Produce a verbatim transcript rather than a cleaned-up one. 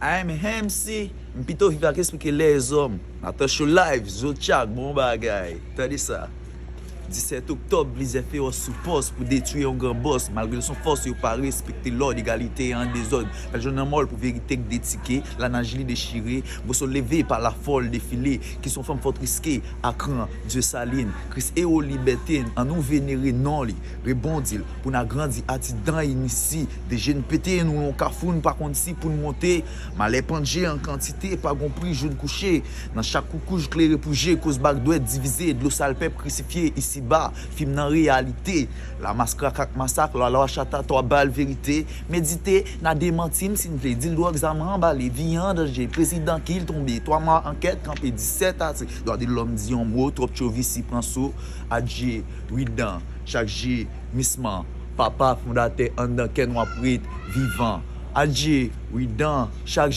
I'm M C, m pito viv ak espri ke lèzòm. Natasha Live, Zo Tchak, bon bagay. Tande sa. Disèt oktòb, plizyè fewòs sou pòs pou detwi yon gran bòs. Malgre l s on fòs, yo pa respekte lòd, egalite an dezòd. Fè l jwenn nan mòl pou verite k detike, lanaj li dechire. Boso leve pa lafòl defile, ki s on fanm fòt riske, a kran, Dyesalin, Kris ewo libète n, annou venere non li, rebondi l, pou n agrandi atidan inisi, de je n pete, nou yon kafou, n pa konn si pou n monte, malè pandje an kantite, pa gon pri jou n kouche, nan chak koukouj klere pou je, koz bak dwèt divize, dlo sal pèp krisifye, isiba, fim nan reyalite, la maskrak ak masak, la lwa chata, twa bal verite, medite, n a demanti m si n vle, dil dwòg zam anbale, vi an danje, prezidan kil tonbe, twa mwa ankèt kanpe, disèt ase, dwa de lòm di yon mo, twòp tchovisi pran so, adje, widan, chak je, misman, papa fondatè anndan kè n w ap ret vivan. Adje, widan, chak